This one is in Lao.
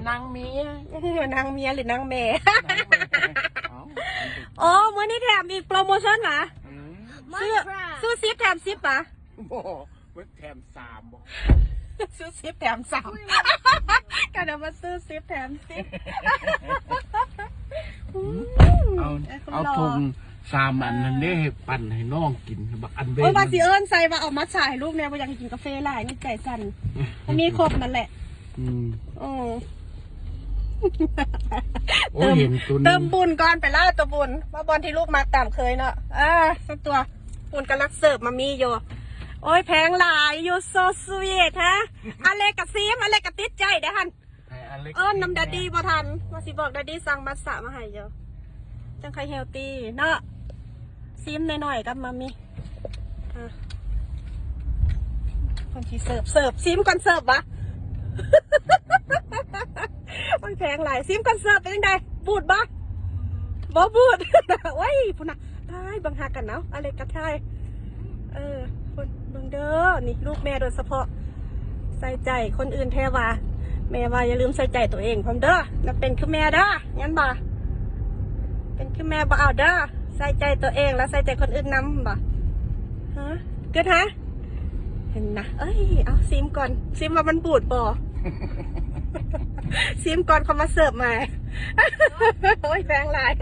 ນາງເມຍ ນາງເມຍ ຫຼືນາງແມ່? ນາງແມ່ ເອົ້າ ອໍ ມື້ນີ້ແຖມອີກ ໂປຣໂມຊັນຫວາ? ອືມ ຊື້ ຊື້ສິບແຖມສິບຫວາ? ບໍ່ ມັນແຖມສາມບໍ່? ຊື້ສິບແຖມສາມ ກະນຳມາຊື້ສິບແຖມສິບ. ເອົາ ເອົາ ເອົາຖົງສາມອັນນັ້ນເດ້ ປັ່ນໃຫ້ນ້ອງກິນ ບັກອັນເບ ໂອ້ຍ ວ່າຊິເອີ້ນໃສ່ວ່າເອົາມາສາໃຫ້ລູກແດ່ ບໍ່ຢາກໃຫ້ກິນກາເຟຫຼາຍ ນີ້ໃຈສັ່ນ. ມັນມີຄົບນັ້ນແຫຼະ. ອືມ ໂອ້ ໂອ້ຍ ເຕີມ ເຫັນຕົວໜຶ່ງ ເຕີມບຸນກ່ອນ ໄປລາວຕົວບຸນ ມາບ່ອນທີ່ລູກມັກຕາມເຄີຍເນາະ. ເອີ ສັກຕົວ ບຸນກຳລັງເສີບມາມີຢູ່. ໂອ້ຍ ແພງຫຼາຍ you so sweet ຮະ. ອາເລັກກະຊີມ ອາເລັກກະຕິດໃຈເດ້ຫັ້ນ. ໃຫ້ອາເລັກ ເອີ້ນນຳແດດດີ້ບໍ່ທັນ ວ່າຊິບອກແດດດີ້ສັ່ງມັດສະມາໃຫ້ຢູ່ ຈັ່ງຄ່ອຍເຮວຕີເນາະ. ຊີມໜ້ອຍໆກັບມາມີ. ອ່ະ ຄົນທີ່ເສີບ ເສີບ ຊີມກ່ອນເສີບຫວາ? ໂອ້ຍ ແພງຫຼາຍ ຊີມກ່ອນເສີບ ເປັນຈັ່ງໃດ? ບູດບໍ່? ບໍ່ບູດ. ໂອ້ຍ ພຸ້ນນະ ຕາຍ ເບິ່ງຫາກັນເອົາ ອາເລັກກັບທາຍ. ເອີ ເບິ່ງເດີ ນີ້ລູກແມ່ໂດຍສະເພາະ ໃສ່ໃຈຄົນອື່ນແທ້ວ່າ ແມ່ວ່າຢ່າລືມໃສ່ໃຈຕົວເອງພ້ອມເດີ. ນະ ເປັນຄືແມ່ເດີ ແມ່ນບໍ່? ເປັນຄືແມ່ບໍ່ເອົາເດີ ໃສ່ໃຈຕົວເອງ ແລ້ວໃສ່ໃຈຄົນອື່ນນຳບໍ່? ຮະ ກຶດຫາ ເຫັນນະ. ເອີຍ ເອົາຊີມກ່ອນ ຊີມວ່າມັນບູດບໍ່? ຊີມກ່ອນເຂົາມາເສີບໃໝ່. ໂອ້ຍ ແພງຫຼາຍ.